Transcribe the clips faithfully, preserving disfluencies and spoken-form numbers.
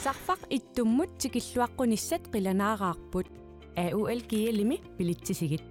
Sarfaq ittummut tikilluaqqunissat qilanaaraarput. A U L G L-imi bilitsisigit.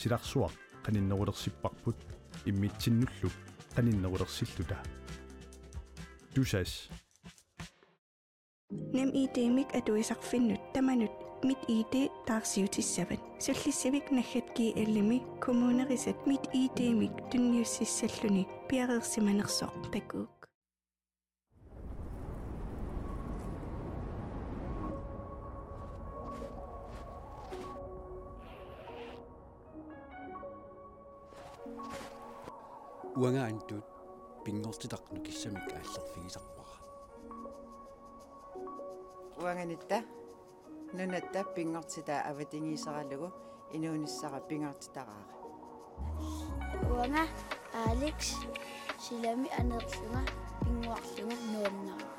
Silarsuaq qaninnerulersipparput immitsinnullu qaninnerulersilluta. Tusass. NemID-mik atuisarfinnut tamanut MitID taarsiutissavat. Sullissivik naggat G L-imi kommunerisat MitID-mik tunniussissalluni piareersimanersoq takuuk. Uanga Antut pinngortitaq nukissamik aallerfigisarpara. Uanga Nitta nunatta pinngortitaa avatangiiseralugu inuunissara pingaartitaraara. Uanga Alex silami aneerlunga pinnguarlunga nuannaraara.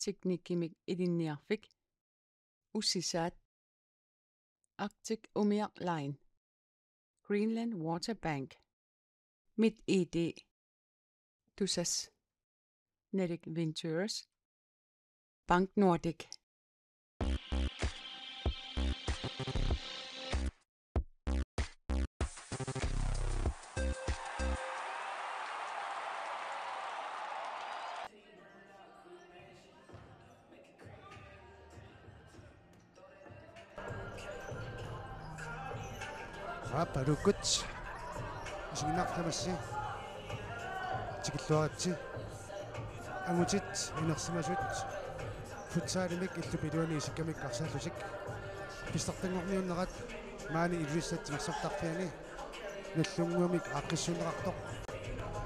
Teknikkimik ilinniarfik, Ussisaat, Arctic Umiaq Line, Greenland Water Bank, MitID, Tusass, Nordic Ventures, Bank Nordik. Aap, aluukkut. Isiginnaarfik tamassi. Tikilluaritsi. Angutit inersimasut futsalimik illup iluani isikkamik arsaallutik. Pissartanngorniunnerat maani Ilulissat timersortarfiani Nagdlunguamik aaqqissuunneqartoq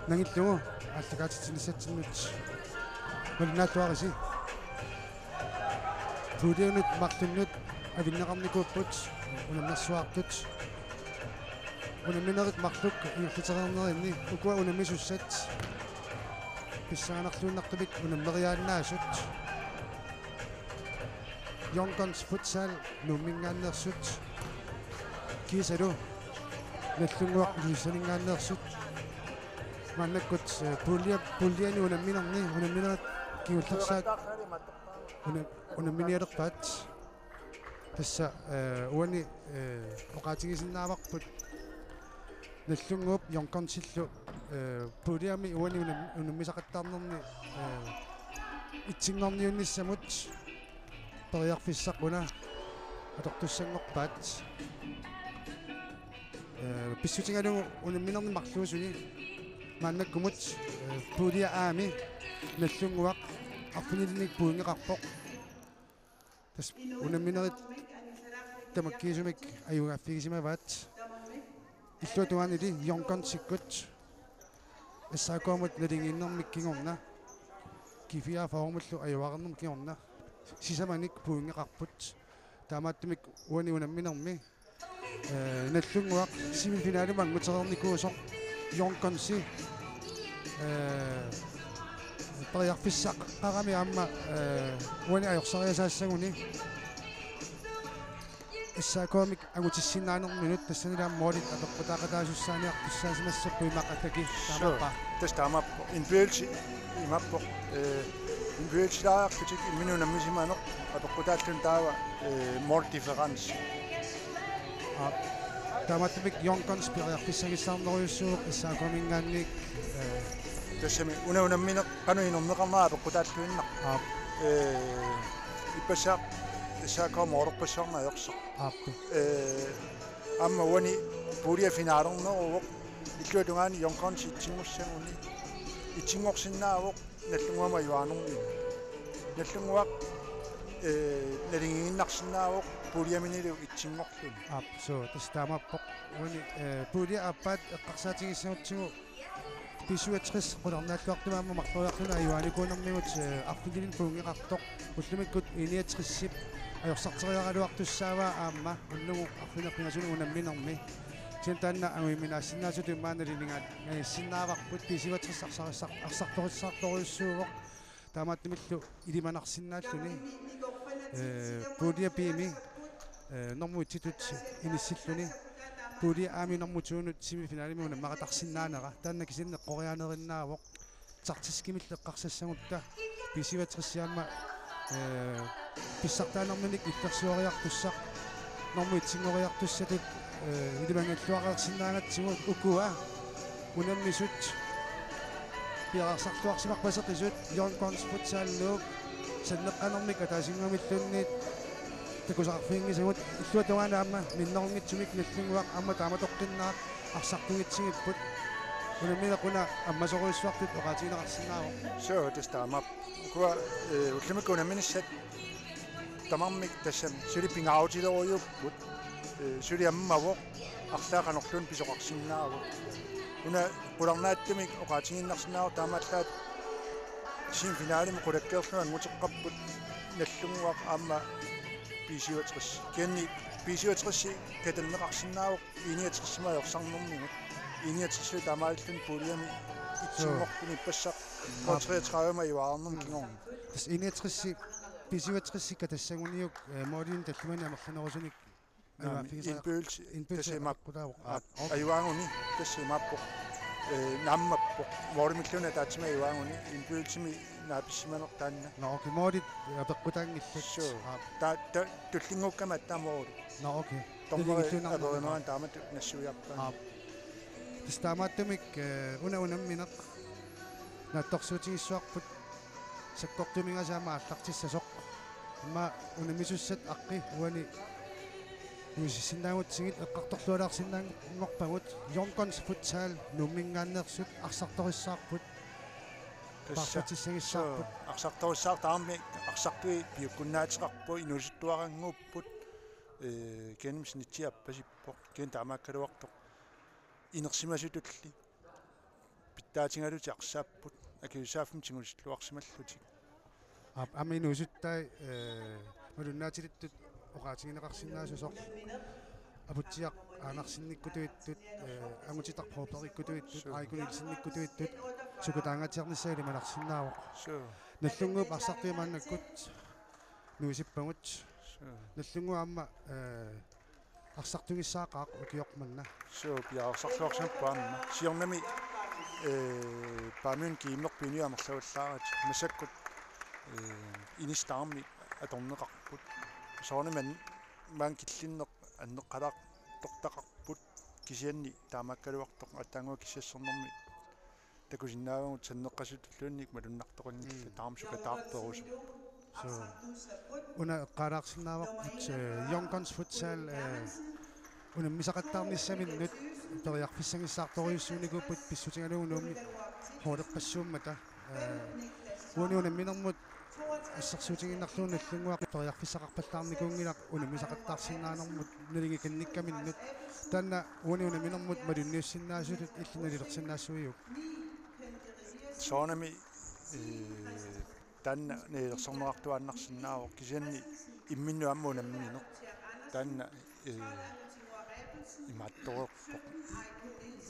nangillugu aallakaatitsinissatsinnut malinnaattuarisi. Puljeminnut marlunnut avinneqarnikuupput unammersuartut. Unamminerit marluk ingerlatereernerinni ukua unammisussat pissanganarluinnartumik unammeriaannaasut. Young Guns Futsal Nuumminngaanneersut. Kiisalu Nagdlunguaq Ilulissaninngaanneersut. Maannakkut, eh, pulje-, puljeni unamminerni, unamminerit kingullersaat una-, unamminialerpaat. Tassa, eh, uani, eh, oqaatigisinnaavarput Nagdlunguup Young Gunsillu, eh, puljemi uani unam-, unammisaqattaarnerni, eh, itsinngorniunnissamut periarfissaq una atortussanngorpaat. Eh, pissutigalugu unamminerni marluusuni maannakkumut, eh, pulje A-mi Nagdlunguaq arfinilinnik pointeqarpoq. Tassa unamminerit tamakkiisumik ajugaaffigisimavaat. Illuatungaanili Young Gunsikkut S A K-mut naligiinnermik kingorna, G fireogfyrremullu ajugaarnermik kingorna sisamanik pointeqarput. Taamaattumik uani unamminermi, eh, Nagdlunguaq semifinalimut anngutereernikuusoq Young Gunsi, eh, periarfissaqarami aamma, eh, uani ajorsariasaassaguni S A K-mik angutissinnaanerinut tassanilu aamma målit apeqqutaaqataasussaaneq tussaasimassa puimaqqataki. Sure. Taamaappa. Tassa taamaappoq. Indbydelsi imaappoq. Eh, indbydelsilaaqqatik imminut unammisimaneq apeqqutaalluni taava, eh, mål difference. Aa, taamaattumik Young Guns periarfissagissaarnerujussuuvoq S A K-minngaanniit, eh, Tassami una unammineq qanoq inerneqarnera apeqqutaalluinnarpoq. Aap. Ee, ippassaq S A K moorerpassuarnik ajorsaq. Aap. Ee, aamma uani puljia finalerneruvoq. Illuatungaani Young Guns itsinngussagunik. Itsinngorsinnaavoq Nagdlunguamut ajuaanermini. Nagdlunguaq, ee, naligiinnarsinnaavoq puljiaminilu itsinngorluni. Aap, suu, tassa taamaappoq. Uani, ee, puljia aappaat eqqarsaatigissagutsigu B syvogtres qularnaalluartumik aamma marloriarluni ajugaanikuunermigut, ee, arfinilinnut puinngeqartoq. Ullumikkut I niogtresip ajorsarteriaraluartussaavaa aamma ullumikkut arfineq-pingasunut unamminermi. Kisianni taanna anguniminaasinnaasutut immaqa naliligaat-, naligiissinnaavarput, B syvogtres arsarissar-, arsartorissaartorujussuuvoq. Taamaattumillu ilimanarsinnaalluni, ee, pulje B-mi, ee, normu etsitut inissilluni, pulje A-mi normu to-nut semifinalemi unammeqatarsinnaanera. Taanna kisianni eqqoriaanerinnaavoq. Taktiskimillu eqqarsassagutta B syvogtres aamma, ee, pissartaanerminik illersueriartussaq, normu etsinngoriartussatut, ee, ilimanngilluareersinnaagatsigu ukua unammisut piareersarluarsimarpasisut Young Guns Futsal Nuuk sanneqqanermik ataasinnguamilluunniit takusaqarfiginngisagut. Illuatungaani aamma minnerunngitsumik Nagdlunguaq aamma taamatoqqinnaaq arsartugitsigipput. Unammineq una ammasorujussuartut oqaatigineqarsinnaavoq. Suu, tassa taamaappoq. Ukua, ee, ullumikkut unamminissat tamarmik tassami suli pingaarutilerujuupput, ee, suli ammavoq, arlaat qanorluunniit pisoqarsinnaavoq. Una qularnaatsumik oqaatigiinnarsinnaavoq, taamaallaat semifinalemi qulakkeerlugit annguteqqapput Nagdlunguaq aamma B syvogtres. Kisianni B syvogtres katanneqarsinnaavoq I niogtresimut ajorsarnermigut. I niogtres taamaalilluni puljemi itsinngorluni ippassaq K treogtredive ajugaarnermi kingorna. Tassa I niogtres, B syvogtres katassaguniuk, ee, målinik tallimanik amerlanerusunik. Naamik, ajugaaffigisariaq-, indbydelsi, indbydelsi tassa imaappoq. Apeqqutaavoq. Aap, aap, okay. Ajugaaguni, tassa imaappoq. Ee, naammappoq. Målimilluunniit ataatsimik ajugaaguni, indbydelsimi naapissimaneq taanna. Nå, okay, målit apeqqutaanngillat. Suu. Aap. Ta-, ta-, tullinnguukkami aatsaat måli. Nå, okay. Dommeri naligiilluinnarnera aperinerani taamatut nassuiarpaa. Aap. Tassa taamaattumik, ee, una unammineq naatsorsuutigissavarput sakkortuumik aamma aallartissasoq. Immaqa unammisussat aqqi uani nuisissinnaagutsigu eqqartorlualaarsinnaanngorpagut Young Guns Futsal Nuumminngaanneersut arsartorissaarput. Tassa. Paarlatissagissaarput. Suu, arsartorissaartut tamarmik arsartui piukkunnaateqarput, inuusuttuarannguupput, ee, kisianni snitsi appasippoq, kisianni taamaakkaluartoq inersimasutulli pitsaatigalutik arsaapput, akisussaaffimmik tigusilluarsimallutik. Aap, aamma inuusuttai, ee, malunnaatilittut oqaatigineqarsinnaasut soorlu Aputsiaq Andersenikkutuittut, ee, Angutitaq Brobergikkutuittut, suu, Aiko Nielsenikkutuittut, sukataangaatsiarnissaat ilimanarsinnaavoq. Suu. Nagdlunguup arsartui maannakkut nuisippagut. Suu. Nagdlunguup aamma, ee, arsartugissaaqaaq ukioq manna. Suu, piareersarluarsimapput aamma. Siornami, ee, Paamiunut GM-erput inuit amerlavallaaratik. Massakkut, ee, inissat tamarmik atorneqarput. Soorunami maani killinneq anneqqalaartortaqarput, kisianni taamaakkaluartoq aatsaannguaq kissassornermi takusinnaavagut sanneqqasutulluunniit malunnartoqanngillat. Mm. Taama sukataarperusoq. Suu. Una eqqaalaarsinnaavarput, ee, Young Guns Futsal, ee, unammisaqattaarnissaminnut periarfissagissaartorujussuunikuupput pissutigalugu Nuummi holdeqqassuummata. Ee, uani unamminermut assersuutigiinnarlugu Nagdlunguaq periarfissaqarpallaarnikuunngilaq unammisaqattaarsinnaanermut naligiikannikkaminnut. Taanna uani unamminermut malunniussinnaasutut illit nalilersinnaassuiuk? Soorunami, ee, taanna nalilersorneqartuaannarsinnaavoq, kisianni imminnut aamma unammineq. Taanna, ee, imaattoreerpoq.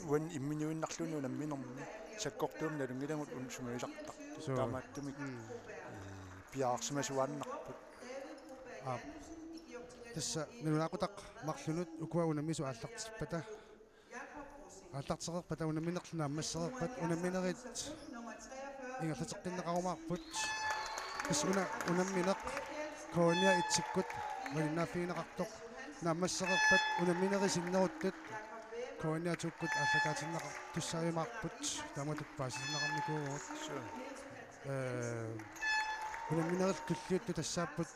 Uani imminuinnarluunniit unamminermi sakkortuumik nalunngilagut una sungiusartartut. Suu. Taamaattumik, mm, ee, piareersimasuaannarput. Aap. Tassa nalunaaqutaq marlunut ukua unammisut aallartippata, aallartereerpata unamminerlu naammassereerpat unamminerit ingerlateqqinneqarumaarput. Tassa una unammineq K niogtresikkut malinnaaffigineqartoq, naammassereerpat unamminerit sinneruttut K Uaniatukkut aallakaatitsineqartussaajumaarput, taamatut paasitinneqarnikuuvugut. Suu. Ee, unamminerit tulliuttut tassaapput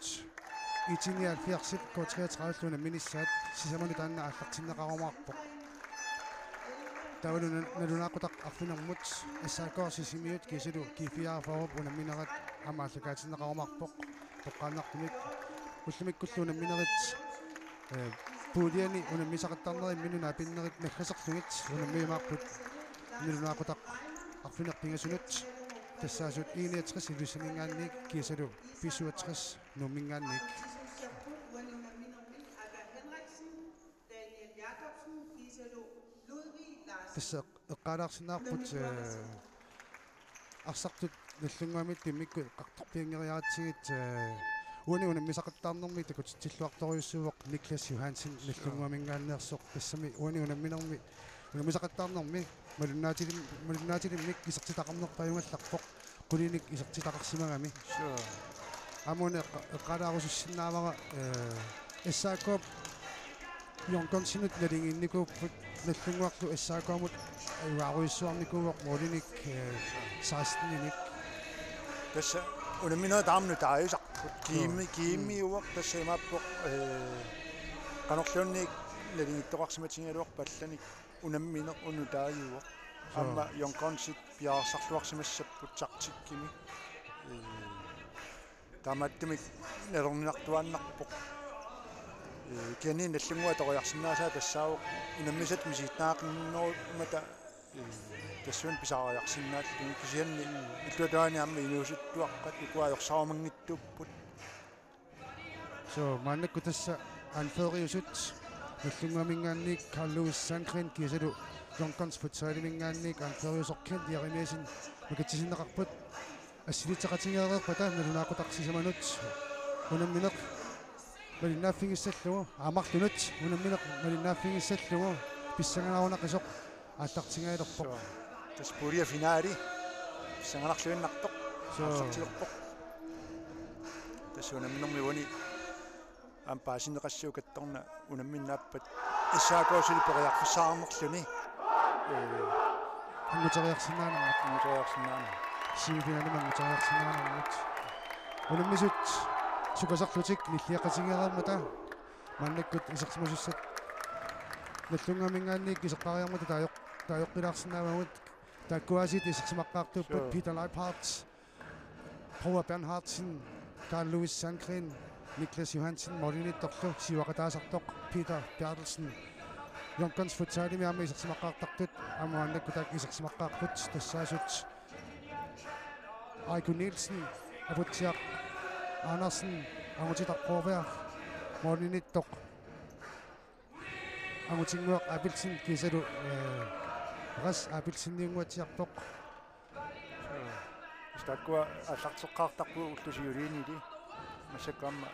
I T nioghalvfjerds K treogtredive unamminissaat, sisamanut taanna aallartinneqarumaarpoq. Taavalu na-, nalunaaqutaq arfinermut S A K Sisimiut kiisalu G fireogfyrre unamminerat aamma aallakaatinneqarumaarpoq toqqaannartumik. Ullumikkullu unamminerit, ee, puuliani unammisaqattaarnerit imminnut naapinnerit naggaserlugit unammiumaarput nalunaaqutaq arfineq-pingasunut, tassaasut I niogtres Ilulissaninngaanniit kiisalu B syvogtres Nuumminngaanniit. Tassa eqqaalaarsinnaarput, ee, arsartut Nagdlunguamiittut immikkut eqqartorpianngeriaratsigit, ee, uani unammisaqattaarnermi takutitsilluartorujussuuvoq Niklas Johansen Nagdlunguaminngaanneersoq, tassami uani unamminermi, unammisaqattaarnermi malunnaatilim-, malunnaatilimmik isertitaqarnerpaajugallarpoq qulinik isertitaqarsimagami. Suu. Aamma una eqqa-, eqqaalaarusussinnaavara, ee, S A K-p Young Gunsinut naligiinnikuupput, Nagdlunguarlu S A K-mut ajugaarujussuarnikuuvoq målinik, ee, seksteninik. Tassa unamminerit aamma nutaajusarput. Kiimi-, Suu. Kiimiuvoq tassa imaappoq, ee, qanorluunniit naligiittoqarsimatigigaluarpat allanik unammineq una nutaajuvoq. Suu. Aamma Young Gunsit piareersarluarsimassapput taktikkimi. Ee, taamaattumik nalorninartuaannarpoq. Ee, kisianni Nagdlunguaq toriarsinnaasaa tassaavoq unammisat misiginnaaqqinnginnerummata, ee, tassuuna pisariarsinnaalluni, kisianni illuatungaani aamma inuusuttuaqqat ukua ajorsarumanngitsuupput. Suu, maannakkut tassa anføreriusut Nagdlunguaminngaanniit Carl Louis Sandgreen kiisalu Young Guns Futsaliminngaanniit anføreriusoq Kent Jeremiassen makitsisinneqarput. Assiliiseqatigeereerpata nalunaaqutaq sisamanut unammineq malinnaaffigissallugu, aa, marlunut unammineq malinnaaffigissallugu pissanganaarunaqisoq aallartingaalerpoq. Suu. Tassa puljefinaali pissanganarluinnartoq. Suu. Aallartilerpoq. Tassa unamminermi uani aamma paasinneqassooq kattorna unammineq naappat S A K-p suli periarfissaqarnerluni. Ee, anguteriarsinnaanermut. Anguteriarsinnaanermut. Semifinalimi anguteriarsinnaanermut. Unammisut sukaserlutik nilliaqatigeereermata maannakkut isersimasussat Nagdlunguaminngaanniit iseqqaariarmata taajoq-, taajoqqilaarsinnaavagut. Taakkuaasiit isersimaqqaartuupput: Suu. Peter Leibhardt, Poul Bernhardsen, Carl Louis Sandgreen, Niklas Johansen, målimiittorlu siuaqataasartoq Peter Berthelsen. Young Guns Futsalimi aamma isersimaqqaartartut aamma maannakkut taakku isersimaqqaarput, tassaasut Aiko Nielsen, Aputsiaq Andersen, Angutitaq Broberg, målimiittoq Angutinnguaq Abelsen kiisalu, ee, Ras Abelseniunnguatsiarpoq. Tassa taakkua aallarteqqaartarput ullut siuliinili. Massakkut aamma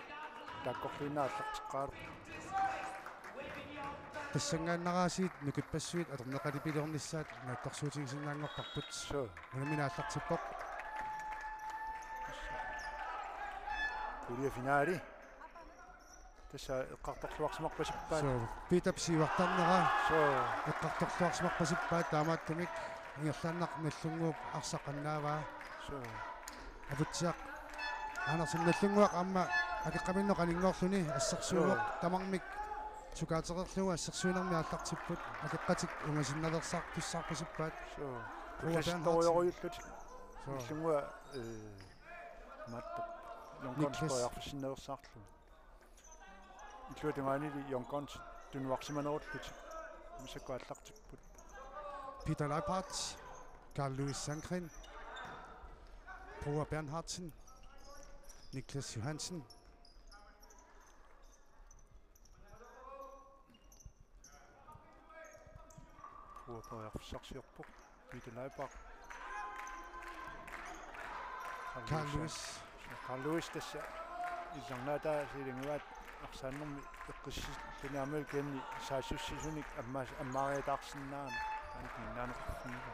taakkorluinnaq aallarteqqaalerput. Tassanngaannaraasiit nukippassuit atorneqalipiliornissaat naatsorsuutigisinnaanngorparput. Suu. Unammineq aallartippoq. Puljefinaali. Tassa eqqartorluarsimarpasippaat. Suu, Peterip siuartarnera. Suu. Eqqartorluarsimarpasippaat, taamaattumik ingerlaannaq Nagdlunguup arsaq qannaavaa. Suu. Aputsiaq Andersen, Nagdlunguaq aamma akeqqaminnut qaninngorluni assersuuvoq. Suu. Tamarmik sukaatereerlugu assersuinermi aallartipput, akeqqatik ungasinnaveersaartussaarpasippaat. Suu. Poul Bernhardsen. Ullasittorujorujullutik. Suu. Nagdlunguaq, ee, maattoq. Young Guns Niklas. Periarfissinnaveersaarlugu. Illuatungaanili Young Guns tunuarsimanerullutik massakkut aallartipput. Peter Leibhardt, Carl Louis Sandgreen, Poul Bernhardsen, Niklas Johansen. Uapaariarfissarsiorpoq Peter Leibhardt. Carl Lewis. Carl Lewis tassa illarnaataa silinguaat arsaannermi eqqissilluni aamma kisianni saassussisunik ammaas-, ammaariataarsinnaanera. Aana pinnaanaqarfinnera.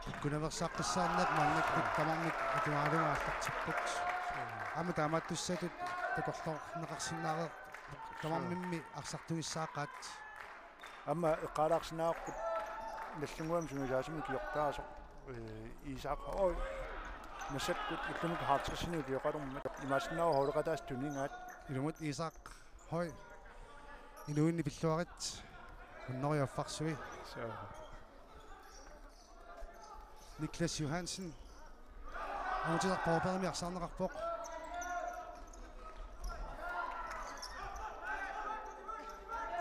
Kikkunaveersaqqissaarneq maannakkut tamarmik atimaaluga aallartipput. Aamma taamaattussatut takorloorneqarsinnaareerpoq tamarmimmi arsartuissaaqaat. Aamma eqqaalaarsinnaavarput Nagdlunguami sungiusaasumik ukiortaasoq, ee, Isak Høy. Massakkut ullumi halvtredsinik ukioqalummat imaassinnaavoq holdeqataasut tunigaat. Ilumut Isak Høy. Inuinni pilluarit. Hundrede affarsui. Så. Niklas Johansen. Amutsitaq Borbergimik arsaarneqarpoq.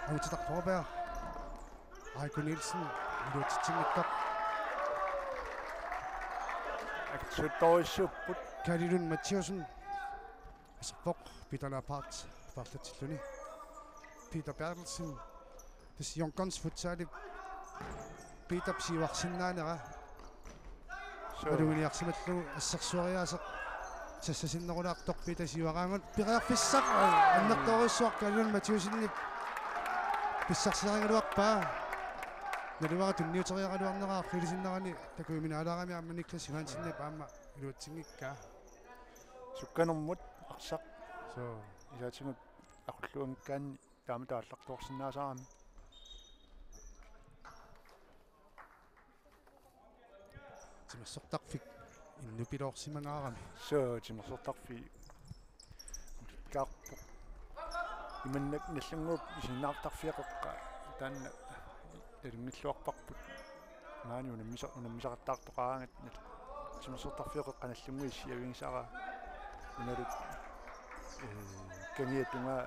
Amutsitaq Borberg. Aiko Nielsen. Iluatsitsinngitsoq. Akersuuttorujussuupput. Kalilun Mathiussen. Aserpoq Peter Leopard paarlatsilluni. Peter Bertelsen. Tassa Young Guns Futsalip Peterip siuarsinnaanera. Sure. Maluginiarsimallugu assersueriaaseq sassasinnerulaartoq Peter siuaraangat periarfissaq annertoorujussuaq Kalilun Mathiussenip pissarsiarigaluarpaa. Naluara tunniuteriaraluarnera arfilisinnerani takujuminaalaarami aamma Niklas Johansenip aamma iluatsinngikkaa. Sukkanermut arsaq. Suu. Isaatigut aqulluanngikkaanni taama aallartoorsinnaasarami. Timersortarfik innupiloorsimangaarami. Suu, timersortarfik ulikkaarpoq. Imannak Nagdlunguup isiginnaartarfia qeqqa taanna nalunngilluarparput. Maani unammisa-, unammisaqattaartoqaraangat timersortarfia qeqqa Nagdlunguup issiavigisara. Unalu, ee, kangiatungaa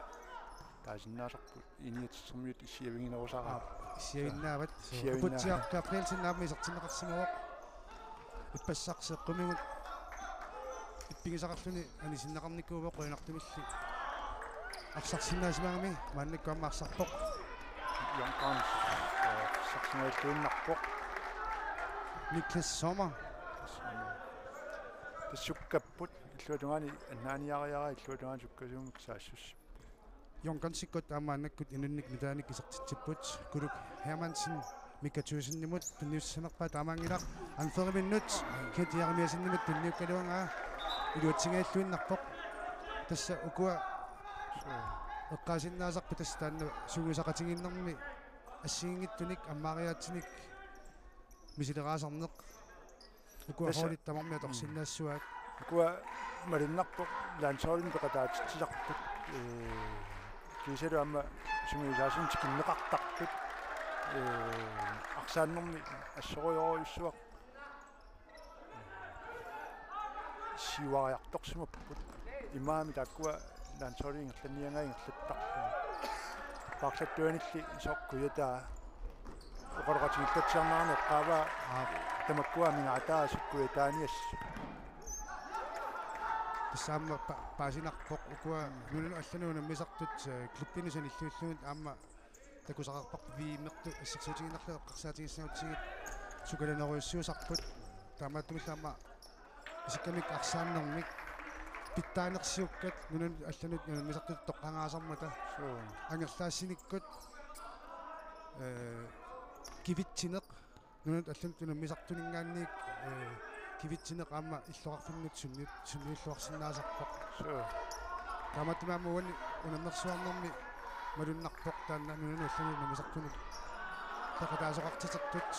taasinnaasarput iniatsitermiut issiaviginerusaraa. Aap, issiavinnaavat. Suu, issiavinnaavat. Aputsiaq Gabrielsen aamma isertinneqarsimavoq. Ippassaq seqqumigut ippigisaqarluni anisinneqarnikuuvoq qujanartumilli. Arsarsinnaasimagami maannakkut aamma arsarpoq. Young Guns, ee, arsarsinnaalluinnarpoq. Niklas Sommer. Tassa sukkapput illuatungaani annaaniariaraa illuatungaani sukkasuumik saassussippoq. Young Gunsikkut aamma maannakkut inunnik nutaanik isertitsipput. Kuluk Hermansen Mika Thygsenimut tunniussanerpaa taamaanngilaq. Anførerinnut Kent Jeremiassenimut tunniukkaluagaa iluatsinngilluinnarpoq. Tassa ukua eqqaasinnaasarput tassa taanna sungiusaqatigiinnermi assigiinngitsunik ammaariaatsinik misileraasarneq. Ukua tassa holdit tamarmik atorsinnaassuaat. Ukua malunnarpoq landsholdimik peqataatitsisarput. Ee, kiisalu aamma sungiusaasumik tikinneqartarput. Ee, arsaannermi assorujorujussuaq. Siuariartorsimapput. Imaami taakkua landsholdit ingerlanniagai ingerlattarlugit. Paarsattuanilli soorlu Kujataa oqaloqatigiillatsiarnerani eqqaavaa. Aap. Tamakkua amigaataasut Kujataaniassut. Tassa aamma pa-, paasinarpoq ukua nunanut allanut unammisartut, ee, klubbinut sanilliullugit aamma takusaqarparput V M-ertut assersuutigiinnarlugu eqqarsaatigissagutsigit sukalanerujussuusarput. Taamaattumillu aamma isikkamik arsaannermik pitsaanersiukkat nunanut allanut unammisartut toqqagaasarmata. Suu. Angerlaassinikkut, ee, kivitsineq nunanut allanut unammisartuninngaanniit, ee, kivitsineq aamma illoqarfinnut sunniut-, sunniulluarsinnaasarpoq. Suu. Taamaattumik aamma uani unammersuarnermi malunnarpoq taanna nunanut allanut unammisartunut peqataasoqartitertut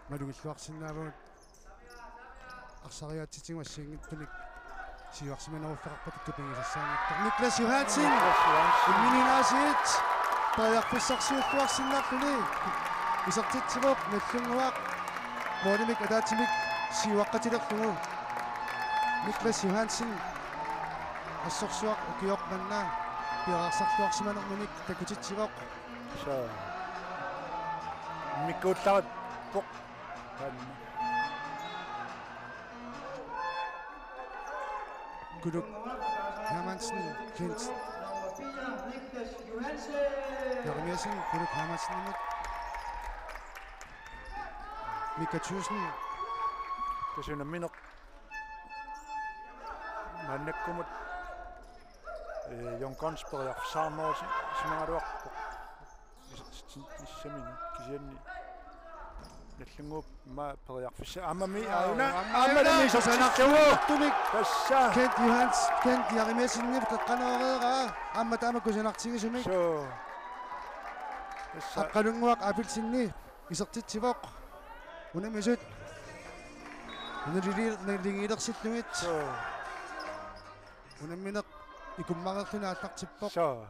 malugilluarsinnaavagut. Arsariaatsitigut assigiinngitsunik siuarsimaneruffeqarpata tupigisassaanngitsoq. Niklas Johansen. Niklas Johansen. Imminut aasiit periarfissarsiulluarsinnaalluni isertitsivoq Nagdlunguaq. Målimik ataatsimik siuaqqatilerlugu. Niklas Johansen. Assorsuaq ukioq manna piareersarluarsimanermini takutitsivoq. Tassa. Immikkuullarippoq. Kuluk Hermansen, Kent Jeremiassen, Kuluk Hermansenimut. Mika Thygsen. Tassa unammineq. Maannakkumut, ee, Young Guns periarfissaqarnerusimagaluarpoq. Isertitsinissaminnut kisianni Nagdlunguup aamma periarfissaq. Aammami aajuna. Aammami aajuna. Aammami isertitsillugu. Kusanartumik. Tassa. Kent Johans-, Kent Jeremiassenip qeqqanooreeraa. Aamma taama kusanartigisumik. Suu. Tassa Aqqalunnguaq Abelsen isertitsivoq. Unammisut. Nalili-, naligiilersillugit. Suu. Unammineq ikummareerluni aallartippoq. Suu.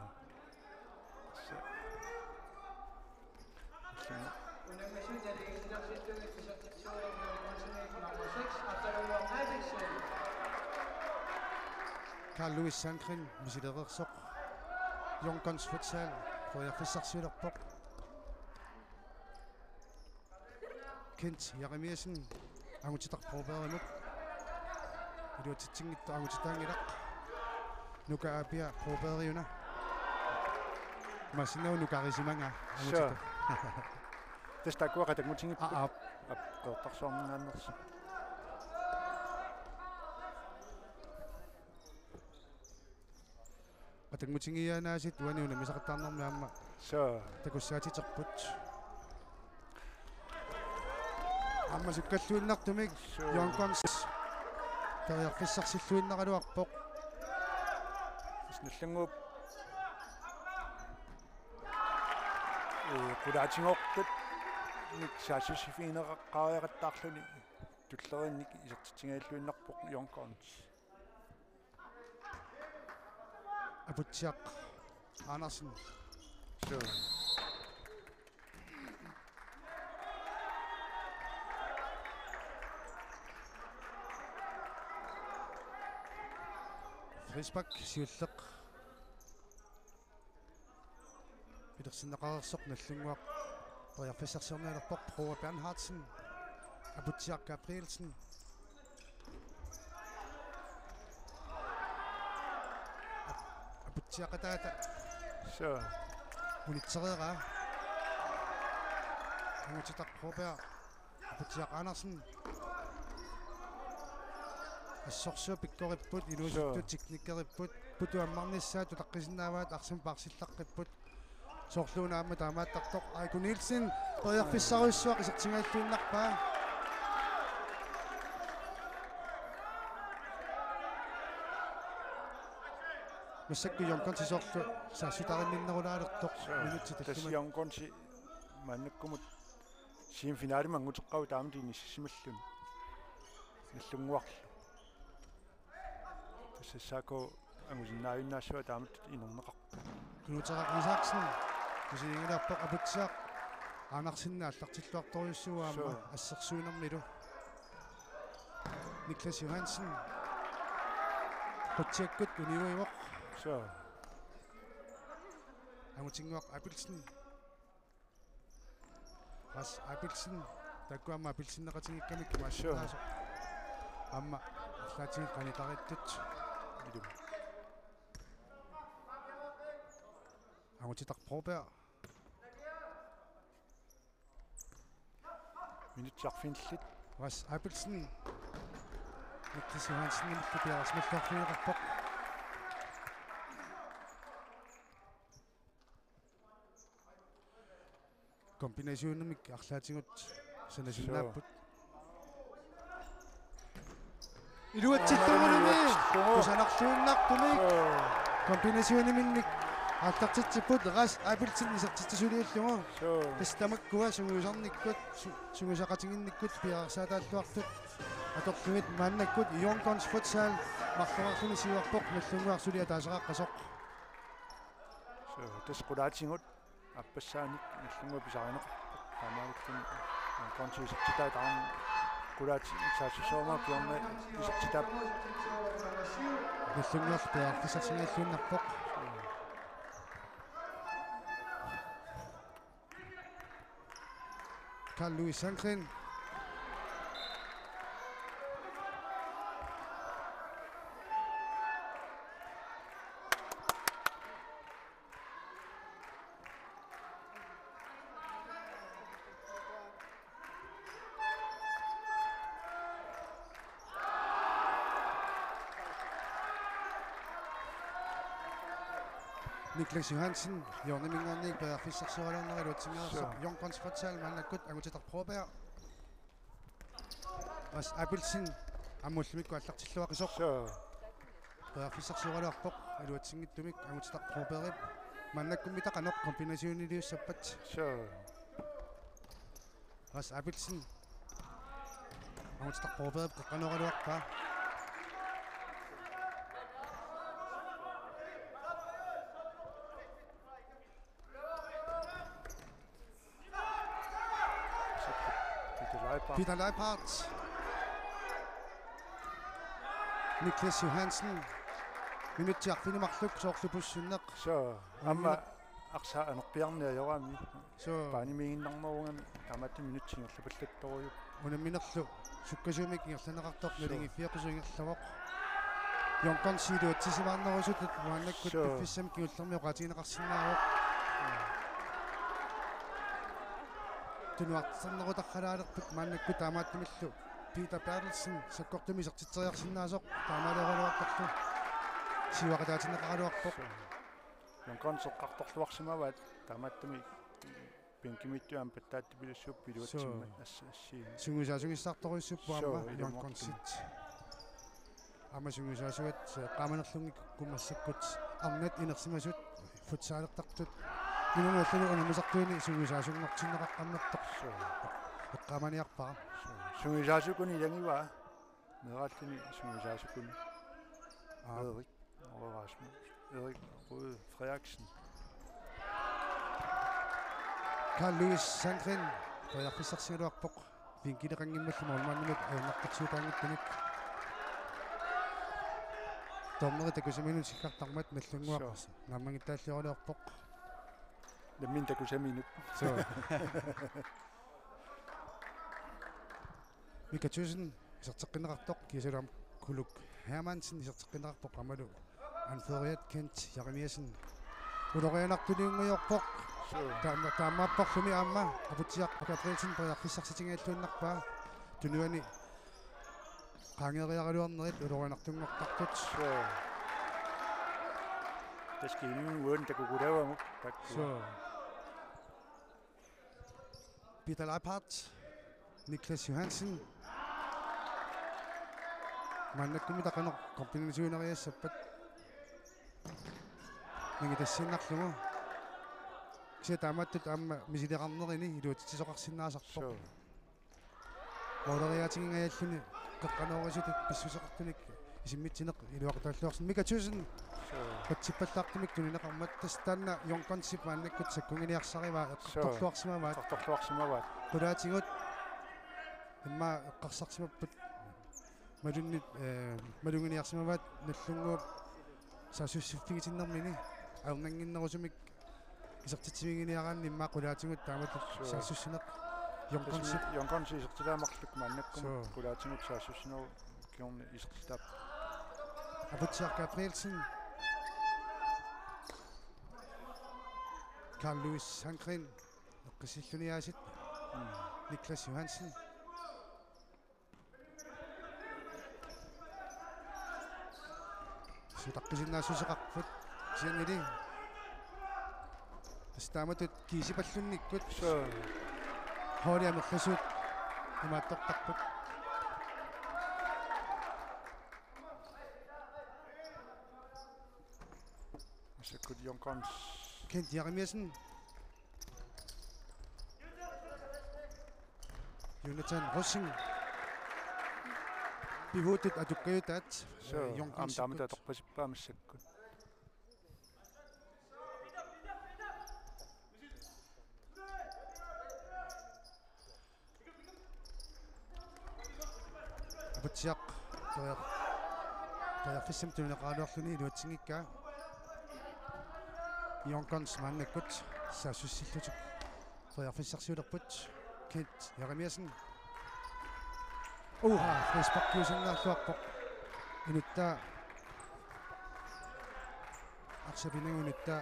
Carl Louis Sandgren misilereersoq. Young Guns Futsal periarfissarsiulerpoq. Kent Jeremiassen Angutitarp Brobergimut. Iluatsitsinngitsoq angutitaanngilaq. Nuka Aapia Brobergiuna. Massinau nukarisimangaa. Suu. Angutitaq. Tassa taakkua qatanngutigipput. Aa, aap. Aap, qeqertarsuarminngaanneersoq. Qatanngutigiiaannaasiit uani unammisaqattaarnermi aamma. Suu. Takussaatiterput. Aamma sukkalluinnartumik. Suu. Young Guns periarfissarsilluinnaraluarpoq. Tassa Nagdlunguup, ee, qulaatigooqqut nik saassussifigineqaqqaariaqattaarluni tulleriinnik isertitsingajalluinnarpoq Young Guns. Aputsiaq Andersen. Suu. Frispark siulleq. Pilersinneqareersoq Nagdlunguaq periarfissarsiornialerpoq. Broa Bernhardsen. Aputsiaq Gabrielsen. Aputsiaqataata. Suu. Unitsereeraa. Angutitaq Broberg. Aputsiaq Andersen. Assorsuaq pikkoripput, inuusuttut, suu, teknikkeripput, putuammarnissaat tutaqqisinnaavaat, arsamik paarsillaqipput. Soorluuna aamma taamaattartoq Aiko Nielsen, periarfissarujussuaq isertigalluinnarpaa. Massakkut Young Gunsi soorlu saassutaarinninnerulaalertoq. Suu. Minutsit tassa tallimat. Young Gunsi maannakkumut semifinalimi anguteqqavoq taamatut inissimalluni. Nagdlunguarlu. Tassa S A K angusinnaavinnaassua taamatut inerneqarpoq. Knuteraq Isaksen. Kusiingilaarpoq Aputsiaq Andersen aallartilluartorujussuuvoq aamma. Suu. Assersuinermilu. Niklas Johansen. Qutsiakkut uniuivoq. Suu. Angutinnguaq Abelsen. Ras Abelsen, taakku aamma Abelseneqatigiikkamik, suu, maassinnaasut. Aamma arlaatigut qanitariittut. Ilum. Angutitaq Broberg. Minutsit arfinillit. Ras Abelsen. Niklas Johansenimillu piareersimalluarfigineqarpoq. Kombinationimik arlaatigut sanasunnaapput. Suu. Iluatsittumulumi. Iluatsittugu. Kusanarluinnartumik. Suu. Kombinationiminnik aallartitsipput Ras Abelsen isertitsisuliullugu. Suu. Tassa tamakkua sungiusarnikkut, su-, sungiusaqatigiinnikkut piareersaataalluartut atorlugit maannakkut Young Guns Futsal marloriarluni siuarpoq, Nagdlunguaq suli ataasiaqqasoq. Suu, tassa qulaatigut aappassaannik Nagdlunguaq pisarineqarpoq. Taamaalilluni Young Gunsi isertitaa taanna qulaatigut saassussaarumaarpoq, kingorna isertitaavoq. Nagdlunguaq periarfissarsigalluinnarpoq. Carl Louis Sandgren. Niklas Johansen, hjørneminngaanniit periarfissarsioraluarnera iluatsinngilaq. Suu. Young Guns Futsal maannakkut Angutitaq Broberg. Ras Abelsen, aamma ullumikkut aallartilluaqisoq. Suu. Periarfissarsioraluarpoq, iluatsinngitsumik Angutitaq Brobergip. Maannakkummi taqanoq kombinationiliussappat. Suu. Ras Abelsen. Aamma Borgberg qeqqanooraluarpaa. Peter Leiphart. Peter Leiphart. Niklas Johansen. Minutsit arfineq-marluk soorlu pusinneq. Suu, aamma arsaq anerpiarneq ajorami. Suu. Paanimiiginnarnerugami taamaattumik minutsit ingerlapallattorujuupput. Unamminerlu sukkasuumik ingerlanneqartoq. Suu. Naligiiffiusoq ingerlavoq. Young Gunsilu atsisimaarnerusutut maannakkut. Suu. Piffissami kingullermi oqaatigineqarsinnaavoq. Tunuarternerutaralaalerput maannakkut taamaattumillu Peter Berthelsen sakkortumik isertitseriarsinnaasoq taamaaliorluartarlu siuaqataatinneqaraluarpoq. Suu. Young Guns eqqartorluarsimavaat taamaattumik bænkimiittut aamma pattaattupilussuupput iluatsimmat. Suu. Ass-, assi. Sungiusaasunngitsoortorujussuupput. Suu, aamma Young ilumoortumik. Gunsit. Aamma sungiusaasuat, eh, eqqaamanerlunngikkukkit massakkut arnat inersimasut futsalertartut. Inunnut allanut unammisartuini sungiusaasunngortinneqaqqammersoq. Suu. Eqqaamaniarpara. Suu. Sungiusaasukuni ilagivaa. Meeraalluni sungiusaasukuni. Aa. Erik Røde Rasmus. Erik Røde Frederiksen. Carl Louis Sandgren periarfissarsigaluarpoq. Bænkileqanngimmallu målmandimut ajornartorsiutaanngitsunik. Dommeri takusaminut sikkartarmat Nagdlunguaq. Suu. Naammagittaalliorluarpoq. Nammineq takusaminut. Suu. Mika Thyssen iserteqqinneqartoq, kiisalu aamma Kuluk Hermansen iserteqqinneqarpoq aammalu anføreriat Kent Jeremiassen ulorianartuliunngajorpoq. Suu. Taama-, taamaapparluni aamma Aputsiaq Gabrielsen periarfissarsitigigalluinnarpaa tunuani qaangeeriaraluarnerit ulorianartunngortartut. Suu. Taskiinun uan takukulaavamut takkua. Suu. Peter Leiphart, Niklas Johansen. Maannakkummi taqanoq kombinationeriassappat. Nangitassiinnarlugu. Kisianni taamaattut aamma misileqarnerini iluatsitsisoqarsinnaasarpoq. Suu. Måleriaatigingajalluni qeqqanoorisutut pissuseqartunik isimmitsineq iluaqutaalluarsinnaasoq. Mika Thyssen. Suu. Patsippallaartumik tunineqarmat, tassa taanna Young Gunsip maannakkut sakkunngiiarsarivaa. Suu. Eqqartorluarsimavaat. Eqqartorluarsimavaat. Qulaatigut immaqa eqqarsarsimapput. Malunnut, eh, malunngiiarsimavaat Nagdlunguup saassussiffigitinnermini ajornannginnerusumik isertitsiviginiaraanni immaqa qulaatigut taamatut. Suu. Saassussineq. Young Gunsip. Young Gunsip isertitaat marluk maannakkumut. Suu. Qulaatigut saassussinerup kingorna isertitaat. Aputsiaq Gabrielsen. Carl Louis Sandgren. Eqqissilluni aasiit. Mm. Niklas Johansen. Sutaqqisinnaassuseqarput. Kisiannili tassa taamatut kiisipallunnikkut. Suu. Holdit amerlasuut imaattortarput. Massakkut Young Guns. Kent Jeremiassen. Jonathan Rosing. Pihuutut atukkajutaat. Suu, eh, Young aamma Guns taama aqqut. Atorpasippaa massakkut. Aputsiaq periar-, periarfissamik tunineqaraluarluni iluatsinngikkaa. Young Guns maannakkut saassussillutik periarfissarsiulerput. Kent Jeremiassen. Uha, frisparkiusinnaalluarpoq. Inuttaa. Arsaq pinnagu inuttaa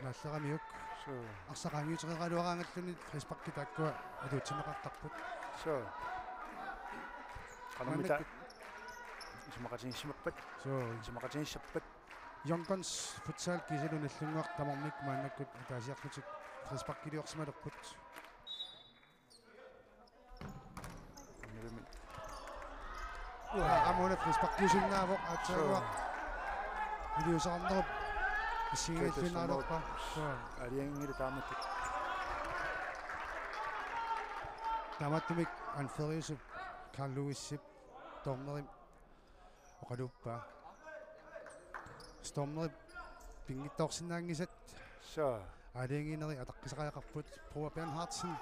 naalleramiuk. Suu. Arsaq qaangiutereeraluaraangalluni frisparki taakkua atuutsinneqartarput. Suu. Qanormita. Maannakkut. Isumaqatigiissimappat. Suu. Isumaqatigissappat. Young Guns Futsal kiisalu Nagdlunguaq tamarmik maannakkut ataasiarlutik frisparkiliorsimalerput. Unnerimi. Uha, aamma una frisparkiusinnaavoq aatsaaguaq. Suu. Iliuuseqarnerup Assigiinngilluinnaraluarpaa. Suu. Aalajangilu taamatut. Taamaattumik anføreriusup Carl Lewisip dommerip oqaluuppaa. Dommerip pinngitsoorsinnaanngisat. Suu. Aalajangiineri ataqqisariaqarput. Bror Bernhardsen.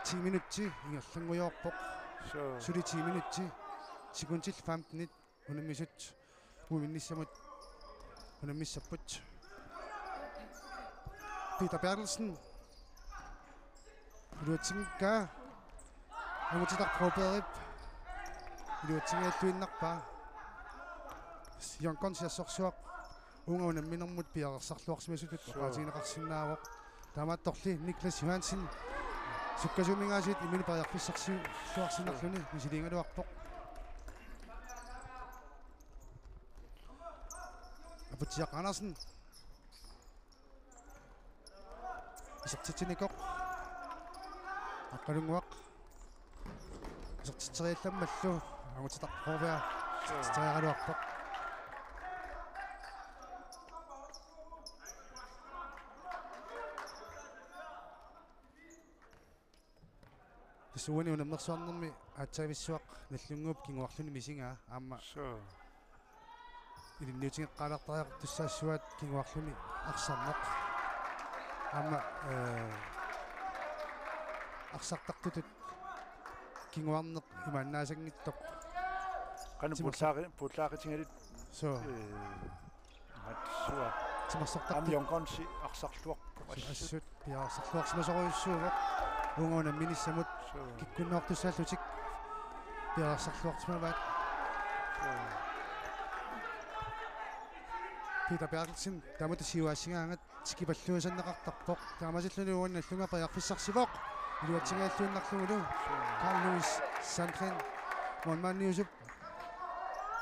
Ti minutsi ingerlanngujoorpoq. Suu. Suli ti minutsi. Sekundit femtenit unammisut, uiminnissamut unammissapput. Peter Berthelsen. Iluatsinngikkaa. Angutitaq Brobergip iluatsinngilluinnarpaa. Jørgen Siassorsuaq uunga unamminermut piareersarluarsimasutut. Suu. Oqaatigineqarsinnaavoq. Taamaattorli Niklas Johansen sukkasuuminngaasiit imminut periarfissarsiuarsinnarluni misiliigaluarpoq. Aputsiaq Andersen. Isertitsinikoq. Aqqalunnguaq. Isertitseriallammallu Angutitaq Broberg isertitseriaraluarpoq. Tassa uani unammersuarnermi aatsaavissuaq Nagdlunguup kinguarluni misigaa aamma. Suu. Ilinniutigeqqaalaartariaqartussaassavaat kinguarluni arsarneq. Aamma, eh, arsartartutut kinguarneq imaannaasanngitsoq. Qanoq Timersoq- pullaaqi-, pullaaqitigalugu. Suu. Eh, Matsua. Timersortartut. Aamma Jørgen Siassorsuaq. Assut piareersarluarsimasorujussuuvoq. Uunga unamminissamut. Suu. Kikkunnoortussaallutik piareersarluarsimavaat. Suu. Peter Berthelsen, taamatut siuaassigaangat tikipalluisanneqartarpoq. Taamaasilluni uani Nagdlunguaq periarfissarsivoq. Iluatsinngilluinnarlugulu. Suu. Carl Louis Sandgreen. Målmandiusup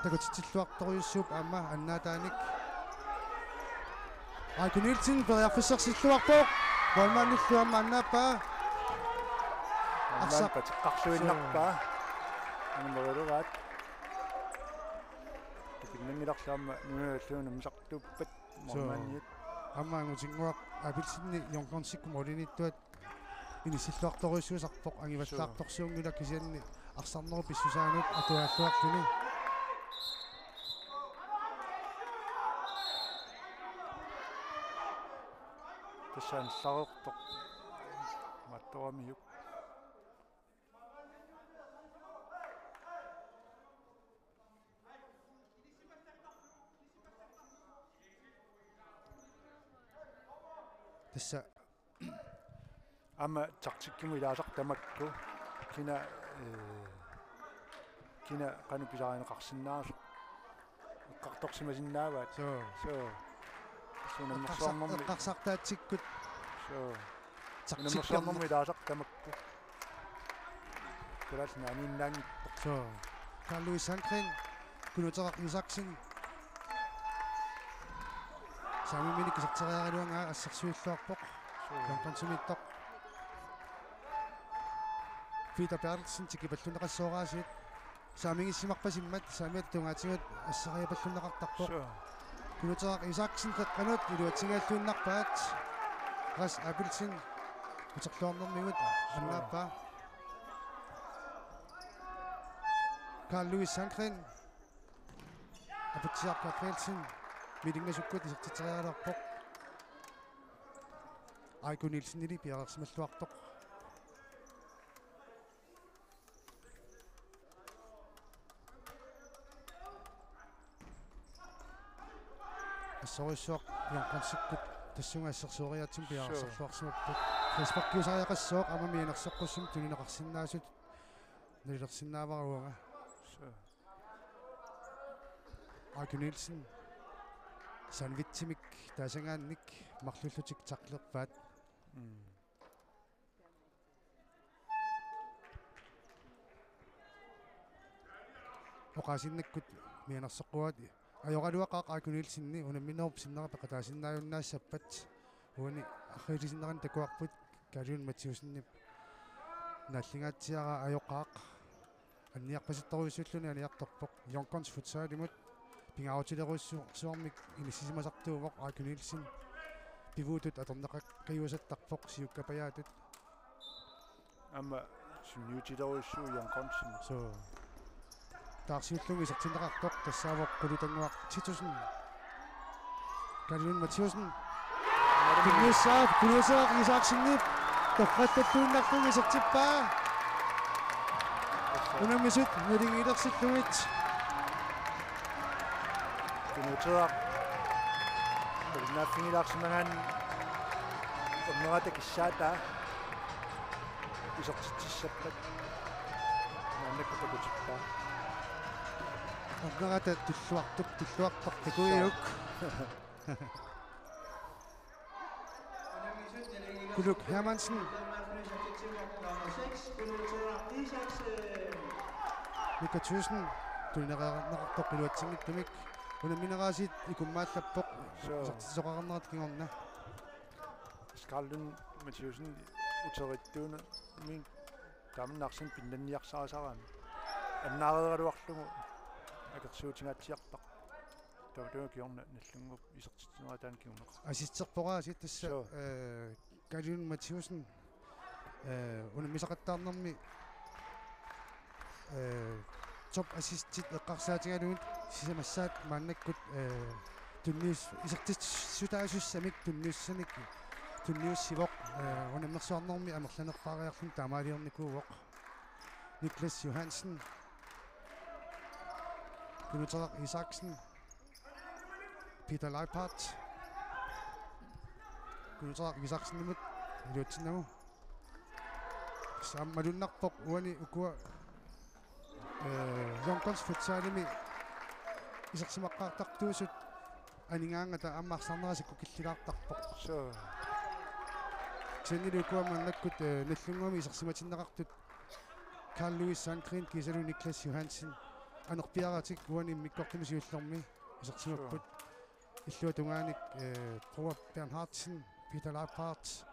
takutitsilluartorujussuuvoq aamma annaataanik. Aiko Nielsen periarfissarsilluarpoq. Målmandillu aamma annaappaa. Målmand Arsaq. Pateqqarluinnarpaa. Suu. Anumerilugaat. Takunnanngilarlu aamma nuialluun nammisartuuppat. Suu. Målmandiat. Aamma Angutinnguaq Abelsenip Jørgen Siassorsuup målimiittuat inissilluartorujussuusarpoq angivallaartorsuunngilaq kisianni arsarnerup pissusaanut atuaalluarluni. Tassa annertoq. Mattoramiuk. Tassa aamma taktikkimut ilaasartut tamakku kina, eh, kina qanoq pisaarineqarsinnaasoq eqqartorsimasinnaavaat. Suu. Suu. Suu, eqqarsar-, unammersuarnermi. Eqqarsartaatsikkut. Suu. Taktikkerneq. Unammersuarnermi ilaasartut tamakku. Kalaallit Nunaanniinnaanngippoq. Suu. Carl Louis Sandgreen, Kunuteraq Isaksen. Saamiminik iserteriaraluaraa assersuilluarpoq. Suu. Jørgen Siassorsuaq. Peter Berthelsen tikipallunneqassooraasiit. Saamigissimarpasimmat, saamiata tungaatigut asseriapallunneqartarpoq. Suu. Kunuteraq Isaksen qeqqanut iluatsinngilluinnarpaat. Ras Abelsen uterluarnermigut annaappaa. Carl Louis Sandgreen. Aputsiaq Gabrielsen. Milinngasukkut isertitseriaraluarpoq. Aiko Nielsenili piareersimalluartoq. Assorujussuaq Jørgen Siassorsuup tassunga assersueriaatsumik piareersarluarsimapput. Frisparkiusariaqassooq aamma mianersoqqussummik tunineqarsinnaasutut nalilersinnaavara uanga. Suu. Aiko Nielsen sandwichimik taasagaannik marluullutik tacklerpaat. Mm. Oqaasinnakkut mianersoqquaat ajoraluaqaaq Aiko Nielsenip unamminerup sinnera peqataasinnaajunnaassapput. Uani arriilisinneranik takuarput Kaliun Mathiussenip naallingaatsiaraa ajoqaaq. anniarpasittorujussuulluni aniartorpoq. Young Guns futsalimut pingaarutilerujussuarmik inissisimasartuuvoq Aaku Nielsen. Pivuutut atorneqaqqajuusartarpoq siukkapajaatut. Aamma sunniutilerujussuuvoq Young Gunsimut. Suu. Taarsiulluni isertinneqartoq tassaavoq Qulutannguaq Titussen. Kalun Mathiussen. Tunniussaaq, Kunuuseeraq Isaksenip torrattattuinnarlugu isertippaa. Unammisut nalingilersillugit. Kunuuseeraq. Kulinnaaffigilaarsimagaanni ernerata kissaataa isertitsissappat. Maannakkut takutippaa. Ernerata tulluartup, tulluartoq takuiuk. Kuluk Hermansen. Mika Thyssen. Tunineqarneqartoq iluatsinngitsumik. Unammineq aasiit ikummaallappoq. Suu. Isertitsisoqarnerata kingorna. Skarlun Mathiussen uterittuunami tamanna arsaq pinnanniarsarisarami. Annaareeraluarlugu akersuutingaatsiarpaa. Tamatuma kingorna Nagdlunguup isertitsinerata taanna kinguneqarpoq. Assisterpoq aasiit tassa, suu, eh, Kalun Mathiussen, eh, unammisaqattaarnermi, eh, top assistit eqqarsaatigalugit sisamassaat maannakkut, eh, tunnius-, isertitsissutaasussamik tunniussanik tunniussivoq, eh, unammersuarnermi amerlanerpaariarluni taamaaliornikuuvoq. Niklas Johansen. Kunuuseeraq Isaksen. Peter Leiphardt. Kunuuseeraq Isaksenimut iluatsinnagu. Tassa malunnarpoq uani ukua, eh, Young Guns futsalimi isersimaqqaartartuusut anigaangata aamma arsarnera sikkukillilaartarpoq. Suu. Kisiannili ukua maannakkut, eh, Nagdlunguami isersimatinneqartut Carl Louis Sandgreen kiisalu Niklas Johansen. Anerpiaratik uani immikkoortumi siullermi isersimapput. Suu. Illuatungaani, eh, Poul Bernhardsen, Peter Leiphardt,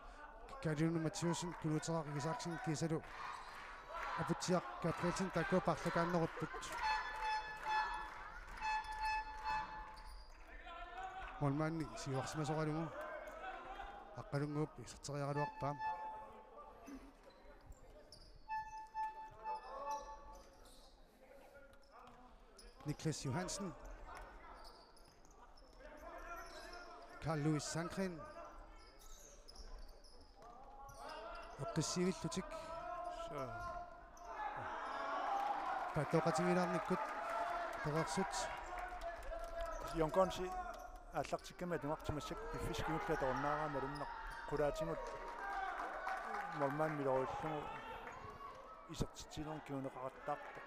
Kalun Mathiussen, Kunuuseeraq Isaksen kiisalu Aputsiaq Gabrielsen taakkua paarlakaannerupput. Målmandi siuarsimasoralugu Aqqalunnguup iserteriaraluarpaa. Niklas Johansen. Carl Louis Sandgreen. Eqqissiivillutik. Suu. Paattooqatigiilaarnikkut pereersut. Young Gunsi aallartikkami atugartimassak piffissaq kingulleq atorunnaarami malunnarpoq qulaatigut målmandimiloorullugu isertitsinermik kinguneqaqattaarpoq.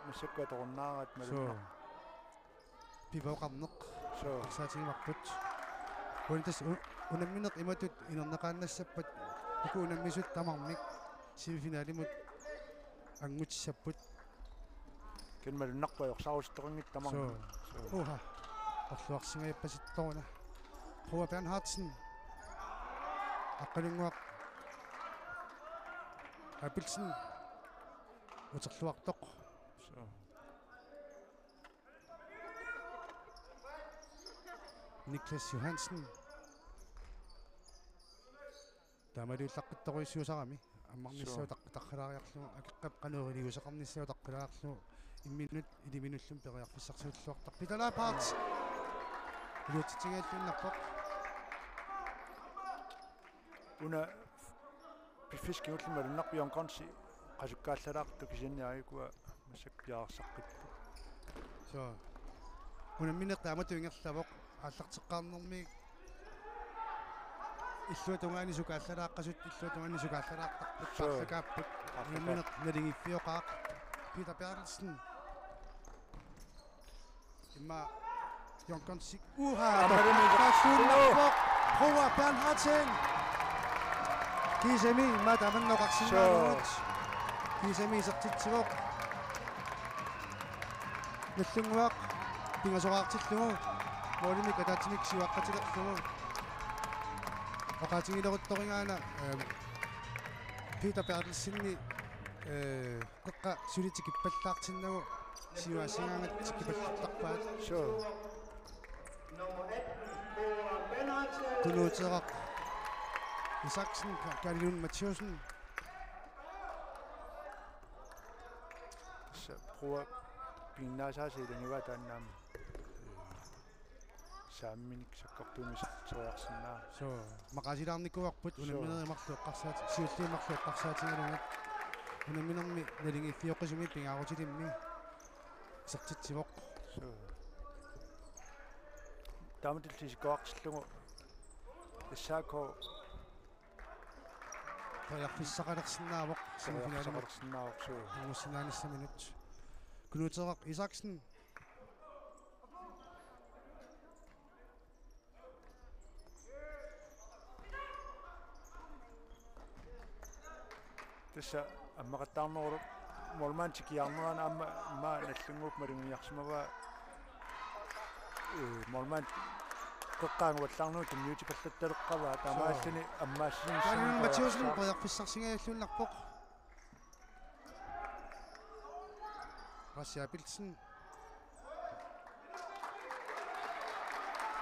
Massakkut atorunnaaraat malunnarpoq. Suu. Pivoqarneq. Suu. Saatigivarput. Uani tassa u-, unammineq imatut inerneqaannassappat uku unammisut tamarmik semifinalimut angutissapput. Kisianni malunnarpoq ajorsarusuttoqanngitsut tamarmik. Suu. Suu. Uha. Orluarsingajappasittoruna. Poul Bernhardsen. Aqqalunnguaq Abelsen. Uterluartoq. Suu. Niklas Johansen. Taamaaliullaqqittorujussuusarami. Ammarnissaa, suu, taq-, taqqilaariarlugu, akeqqap qanoq iliuuseqarnissaa taqqilaariarlugu imminnut iliminullu periarfissarsiulluartarpoq. Peter Leiphardt. Iluatsitsigaluinnarpoq. Una piffissaq kingulleq malunnarpoq Young Gunsi qasukkaallalaartoq, kisianni aajuku massakkut piareersaqqipput. Suu. Unammineq taamatut ingerlavoq aallarteqqaarnermi. Illuatungaani sukaallalaaqasut, illuatungaani sukaallalaartarput, suu, paarlakaapput. Paarlakaapput. Unammineq naligiiffioqaaq. Peter Berthelsen. Immaqa Young Gunsik. Uha, aammalumi. Taassuunnarpoq. Poul Bernhardsen. Kiisami immaqa tamanna oqarsinnaavugut. Suu. Kiisami isertitsivoq. Nagdlunguaq pingasoraartillugu. Målimik ataatsimik siuaqqatilerlugu. Oqaatigileruttorigaana, eh, Peter Berthelsenip ee, qeqqa suli tikippallaartinnagu siuaasigaangat tikipallattarpaat. Suu. Kunuuteeraq Isaksen, Ka-, Kalle Lund Mathiussen. Tassa Brua piginnaasaasa ilagivaa taanna aamma. Saamminik sakkortuumik isertitseriarsinnaa. Suu, maqaasilaarnikuuarput. Suu. Unamminerit marluk eqqarsaat-, siulliit marluk eqqarsaatigalugit. Unamminermi naligiiffioqqisumik pingaarutilimmi isertitsivoq. Suu. Taamatulli isikkoqartillugu S A K periarfissaqalersinnaavoq semifinalimi. Periarfissaqalersinnaavoq, suu. Angusinnaanissaminnut. Kunuuteeraq Isaksen. Tassa ammaqattaarneruvoq målmandi tikiarnerani aamma, aamma Nagdlunguup maluginiarsimavaa, ee, målmandi qeqqanguallaarnagu tunniutipallattaleqqavaa. Suu. Taamaalluni ammaassinissamut Kalle Lund Mathiussen periarfissarsingajalluinnarpoq. Rassi Abelsen.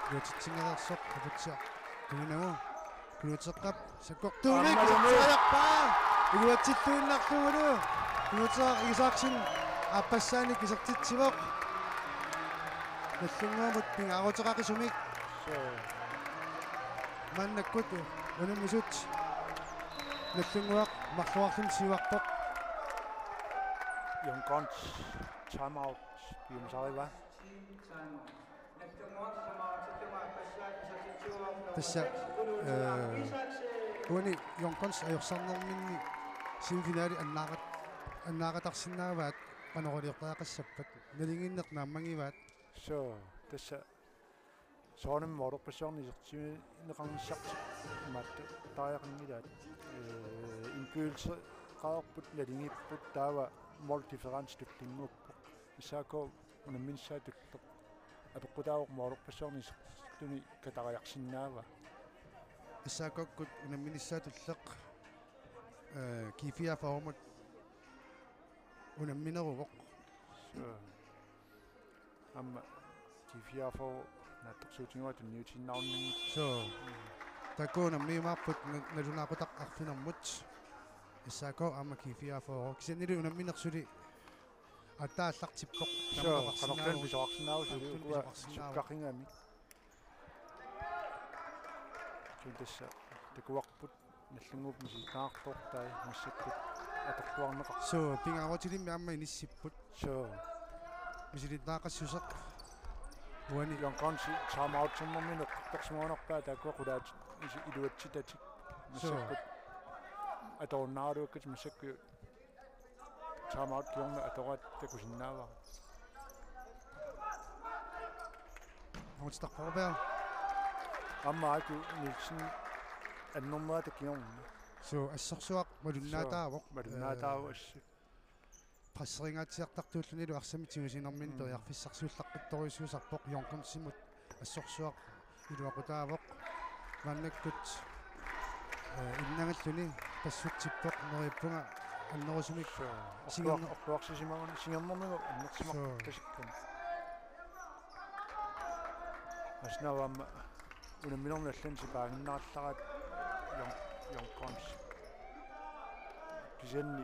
Iluatsitsinngeriarsoq, Kaputsiaq. Tununagu. Kunuuteqqap sakkortuumik. Aammalumi. Isertitseriarpaa. Iluatsittuinnarlugulu. Kunuuteeraq Isaksen aappassaanik isertitsivoq. Nagdlunguamut pingaaruteqaqisumik. Suu. Maannakkut unammisut Nagdlunguaq marluarluni siuarpoq. Young Guns timeout piumasarivaa. Tassa, ee, uani Young Guns ajorsarnerminni semifinali annaaqa-, annaaqatarsinnaavaat, qanoq iliortariaqassappat, naligiinneq naammagivaat. Suu, tassa soorunami målerpassuarnik isertigineqarnissartik imaattoq tariaqanngilaat. Ee, indbydelseqarput naligiipput taava måldifference tullinnguuppoq. S A K unamminissaa tulleq apeqqutaavoq målerpassuarnik isertituni katariarsinnaavaa. S A K-kkut unamminissaa tulleq, ee, G fireogfyrre-mut unammineruvoq. Suu. Aamma G fireogfyrre naatsorsuutigaara tunniutiinnarunanngitsoq. Suu. Taakku unammiumaarput na-, nalunaaqutaq arfinermut. S A K aamma G fireogfyrre. Kisiannili unammineq suli aatsaat aallartippoq. Suu, tamarmik qanoq taanna pisoqarsinnaava suli. Qanoq taanna ukua pisoqarsinnaava. Sukkaqqigami. Kisianni tassa takuarput Nagdlunguup misilittagaqartoortai massakkut atorluarneqarput. Suu, pingaarutilimmi aamma inissipput. Suu. Misilittagaqassuseq. Uani. Young Guns timeout-ernermini eqqartorsimagunarpaa taakkua qulaatit isi-, iluatsitatik. Suu. Massakkut atorunnaaraluakkatik massakkut timeout kingorna atoraat takusinnaavara. Aamma Aku Nielsen annernerata kingorna. Suu, assorsuaq malunnaataavoq. Suu, malunnaataavoq. Ee, assut. Presseringaatsiartartuullunilu arsamik tigusinermini. Mm. Periarfissarsiullaqqittorujussuusarpoq. Young Gunsimut assorsuaq iluaqutaavoq. Maannakkut, ee, innangalluni passutsippoq, neriuppunga annerusumik. Suu, singerner- orluar-, orluarsisimaguni singernermigut annersimasoq. Suu. Tasikkun. Asnaavamma unamminermi allani sipaaginnarallaraat Young, Young Guns. Kisianni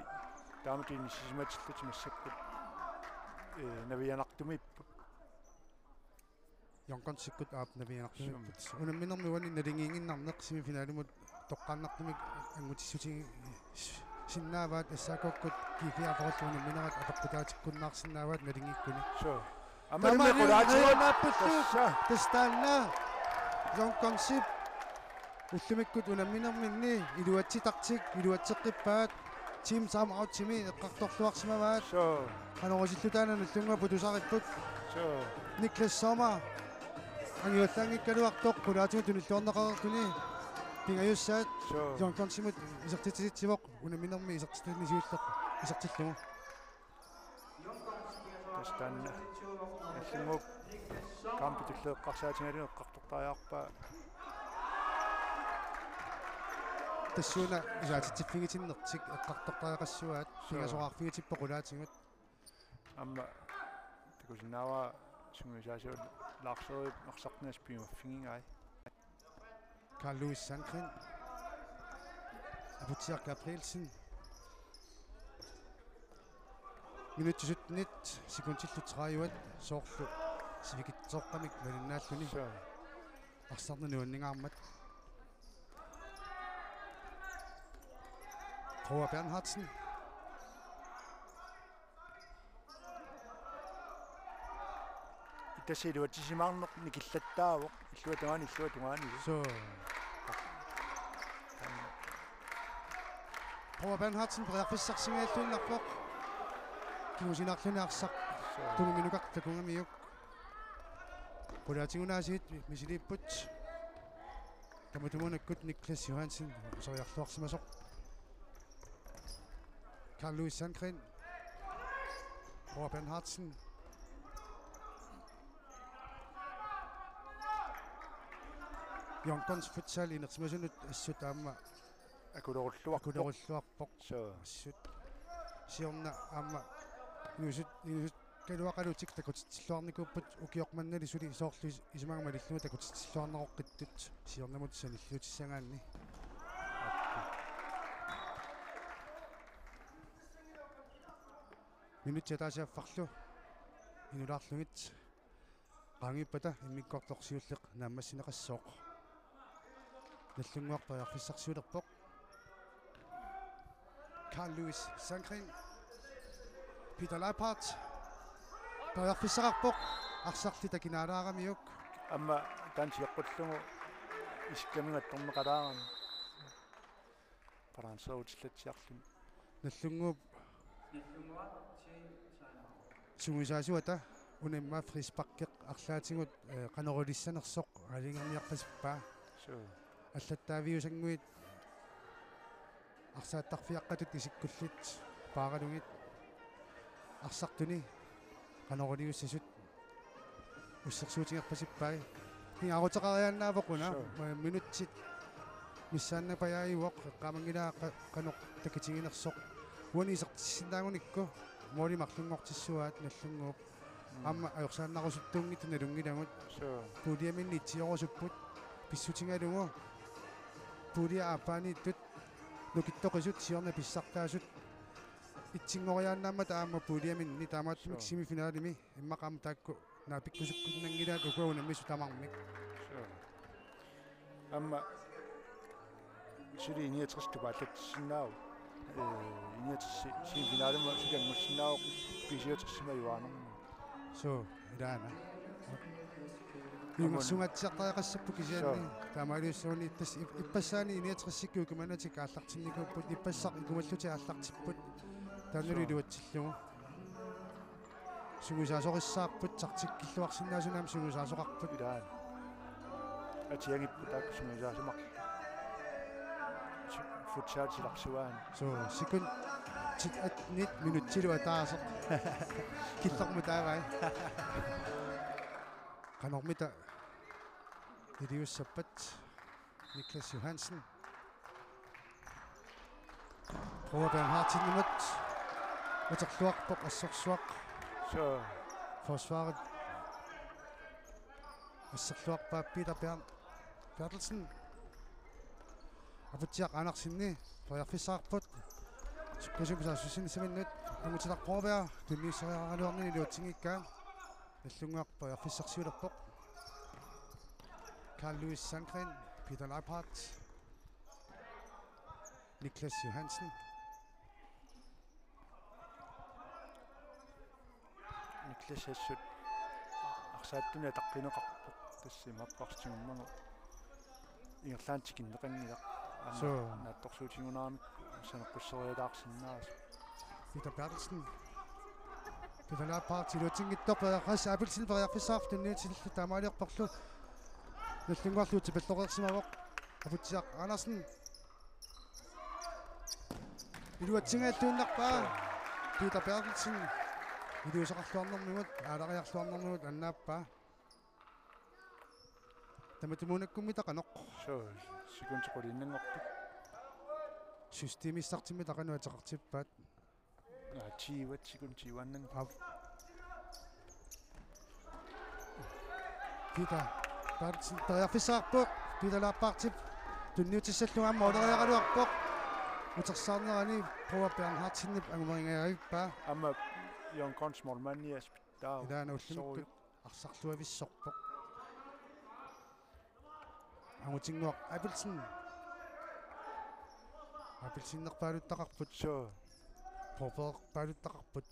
taamatut inissisimatillutik massakkut, ee, navianartumiipput. Young Gunsikkut aap navianartumiipput. Suu. Unamminermi uani naligiinnarneq semifinalimut toqqaannartumik angutissuti-, sinnaavaat. S A K-kkut G fireogfyrre unamminerat apeqqutaatikkunnaarsinnaavaat naligiikkuni. Suu. Taamaammat aamma qulaatigut. Aamma tassa. Tassa taanna Young Gunsip ullumikkut unamminerminni iluatsitartik iluatseqqippaat. Team timeout-imi eqqartorluarsimavaat. Suu. Qanorusillutaana Nagdlunguaq putusaripput. Suu. Niklas Sommer angivallaanngikkaluartoq qulaatigut tunilluarneqareerluni pingajussaat. Suu. Young Gunsimut isertitsisitsivoq unamminermi isertitani siulleq isertillugu. Tassa taanna Nagdlunguup kampit tulleq eqqarsaatigalugu eqqartortariaqarpaa. Tassuuna isaatitsiffigitinnertik eqqartortariaqassuaat. Suu. Pingasoqarfigitippoq qulaatigut. Aamma takusinnaavara sungiusaasuat Laarserip arsartinut piumaffigigai. Carl Louis Sandgreen. Aputsiaq Gabrielsen. Minutsit syttenit sekundillu tredive soorlu sivikitsoqqamik malinnaalluni. Suu. Arsarneq nuanningaarmat. Frode Bernhardsen. Tassa iluatsisimaarneq nikillattaavoq. Illuatungaani, illuatungaani. Suu. Frode Bernhardsen periarfissarsinnaalluinnarpoq. Kingusinaarluni arsaq. Suu. Tunuminukaq takugamiuk. Qulaatigut aasiit misiliipput. Tamatumuunakkut Niklas Johansen useriarluarsimasoq. Carl Louis Sandgreen. Frode Bernhardsen. Young Guns Futsal inersimasunut assut aamma akulerulluarpoq. Akulerulluarpoq. Suu. Assut. Siorna aamma inuusut, inuusut kaluaqalutik takutitsilluarnikuupput ukioq mannali suli soorlu is-, isumaga malillugu takutitsilluarneroqqittut siornamut sanilliutissagaanni. Minutsit ataasiaffarlu inulaarlugit qaangiuppata immikkoortoq siulleq naammassineqassooq. Nallunnguaq periarfissarsiulerpoq. Carl Louis Sandgreen. Peter Leiphardt. Periarfissaqarpoq. Arsarli takinaalaaramiuk. Aamma taanna sioqqullugu isikkamik attorneqalaarami. Balanceerutillatsiarluni. Nallunnguup sungiusaasuata una immaqa frisparkeq arlaatigut, eh, qanoq ilissanersoq aalajangerniarpasippaa. Suu. Allattaaviusannguit arsaattarfiaqqatut isikkullit paaralugit arsartuni qanoq iliussasut ussersuutigerpasippai. Pingaaruteqariaannaavoq una. Suu. Ma-, minutsit missaannapajaajuvoq, eqqaamanngilaa qa-, qanoq takitiginersoq. Uani isertissinnaagunikku måli marlunngortissuaat Nallunnguup. Mm. Aamma ajorsaannarusuttuunngitsut nalunngilagut. Suu. Puljemik itsiorusupput pissutigalugu. Pulje aappaaniittut nukittoqisut siorna pissartaasut itsinngoriaannaammata aamma puljemik taamaattumik. Suu. Semifinalimi immaqa aamma taakku naapikkusukkunnanngilaat ukua unammisut tamarmik. Suu. Aamma suli I niogtres tupaallatsissinnaavoq. Eh, I niogtres semifinalimi suli angusinnaavoq B syvogtres-imi ajuaannermi. Suu, ilaana. Aamma. Iumersungaatsiartariaqassapput kisianni. Suu. Taamaaliussagunik tassa ip-, ippassaani I niogtres-ikkut ikumannatik aallartinnikuupput, ippassaq ikumallutik aallartipput. Taannalu. Suu. Iluatsillugu. Sungiusaasorissaarput, taktikkilluarsinnaasunik aamma sungiusaasoqarput. Ilaana. Atiagipput taakku sungiusaasumar-. Su-, futsal silarsuaani. Suu, sekundit attenit minutsilu ataaseq. Killormut taavai. Qanormita iliussappat. Niklas Johansen. Frode Bernhardsenimut. Uterluarpoq assorsuaq. Suu. Forsvaret. Asserluarpaa Peter Bern-, Berthelsen. Aputsiaq Andersenip periarfissaqarput. Sukkasuumik saassussinissaminut. Angutilaq Broberg. Tunniusseriaraluarnini iluatsinngikkaa. Nallunnguaq periarfissarsiulerpoq. Carl Louis Sandgreen, Peter Leiphardt, Niklas Johansen. Niklas assut arsaattumik ataqqineqarpoq. Tassa imaappoq arsaatigut ingerlaannaq tikinneqanngilaq. Aamma. Suu. Naatsorsuutigiunnarami saneqqusseriataarsinnaasoq. Peter Berthelsen. Peter Leiphardt iluatsinngitsoq, Qas Abelsen periarfissaqarpoq tunniutillugu taamaaliorparlu. Nallunnguarlu utsipalloreersimavoq. Aputsiaq Andersen. Iluatsinngilluinnarpaa. Peter Berthelsen. Iliuuseqarluarnermigut, aalariarluarnermigut annaappaa. Tamatumuunakkummi taqanoq. Suu, sekundit quliinnanngortut. Systemissartimmik taqanut ateqartippaat. Aa, tyve sekund, tyve-annan. Aap. Peter Berthelsen periarfissaqarpoq. Peter Laappaartip tunniutissallugu aamma måleriaraluarpoq. Utersaarnerani Poul Bernhardsenip angumeringajavippaa. Aamma Jørgen Korns målmandia spittaa. Ilaana ullumikkut arsarluavissorpoq. Angutinnguaq Abelsen. Abelsenerpaaluttaqarput. Suu. Poul Bernhardsenerpaaluttaqarput.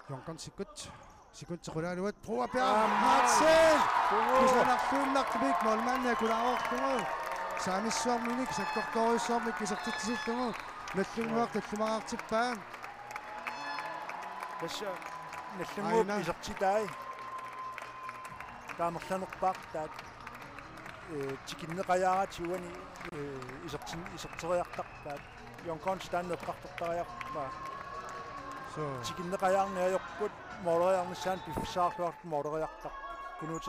Jørgen Korns sekund. Sekund sequlaaluat. Poul Bernhardsen! Aamma. Suu. Kusanarluinnartumik målmandia kulaaroorlugu. Saamissuarminik sakkortoorujussuarmik isertitsisillugu. Nagdlunguaq tallimaqartippaa. Tassa Nagdlunguup aina isertitai. Taamerlanerpaaq taava, ee, tikinneqajaaratik uani, ee, isertin-, iserteriartarpaat. Jørgen Korns taanna eqqartortariarpaa. Suu. Tikinneqajaarneq ajorput, måleriarnissaanut piffissaqarluarluta måleriartarput. Knud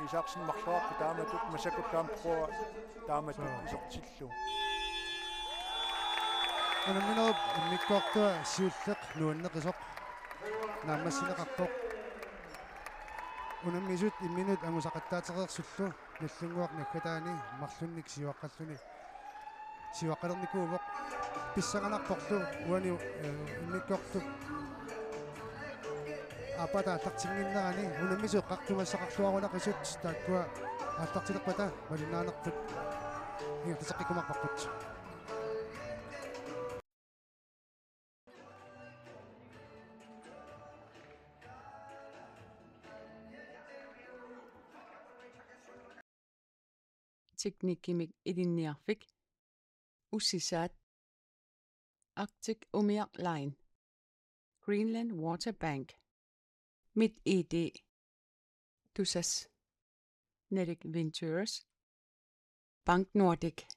Isaksen marloqarpoq taamatut, massakkut taama Poul taamatut. Suu. Isertillugu. Unamminerup immikkoortua siulleq nuanneqisoq naammassineqarpoq. Unammisut imminut angusaqattaatereersullu Nagdlunguaq naggataani marlunnik siuaqqalluni siuaqqalernikuuvoq. Pissanganarporlu uani, ee, immikkoortup aappaa aallartinnginnerani unammisut eqqartugassaqarluarunaqisut taakkua aallartilerpata malinnaanerput ingerlateqqikkumaarparput. Teknikkimik ilinniarfik, Ussisaat, Arctic Umiaq Line, Greenland Water Bank, MitID, Tusass, Nalik Ventures, Bank Nordik.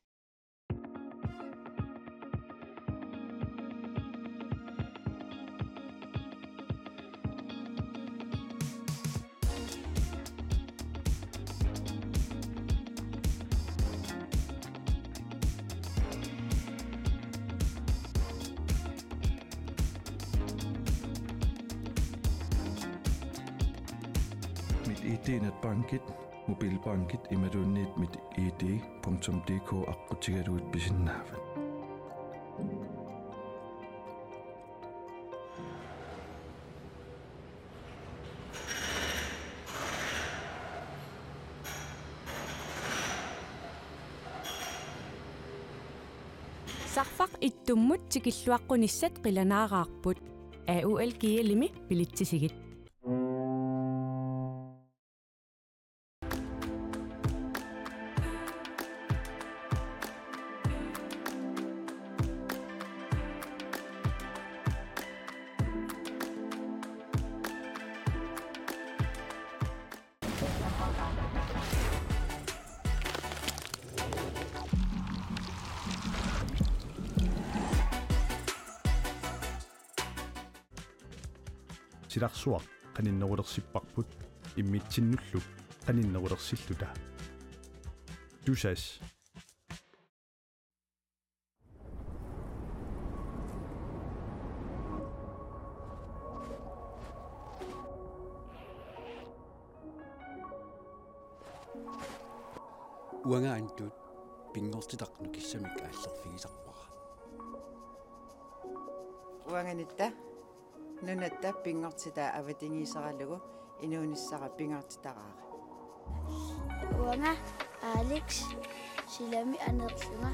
MitID netbankit, mobilbankit imaluunniit mit I D punktum D K aqqutigalugit pisinnaavat. Sarfaq ittummut tikilluaqqunissat qilanaaraarput. A U L G L-imi bilitsisigit. Silarsuaq qaninnerulersipparput immitsinnullu qaninnerulersilluta. Tusass. Uanga Antut pinngortitaq nukissamik aallerfigisarpara. Uanga Nitta nunatta pinngortitaa avatangiiseralugu inuunissara pingaartitaraara. Uanga Alex silami aneerlunga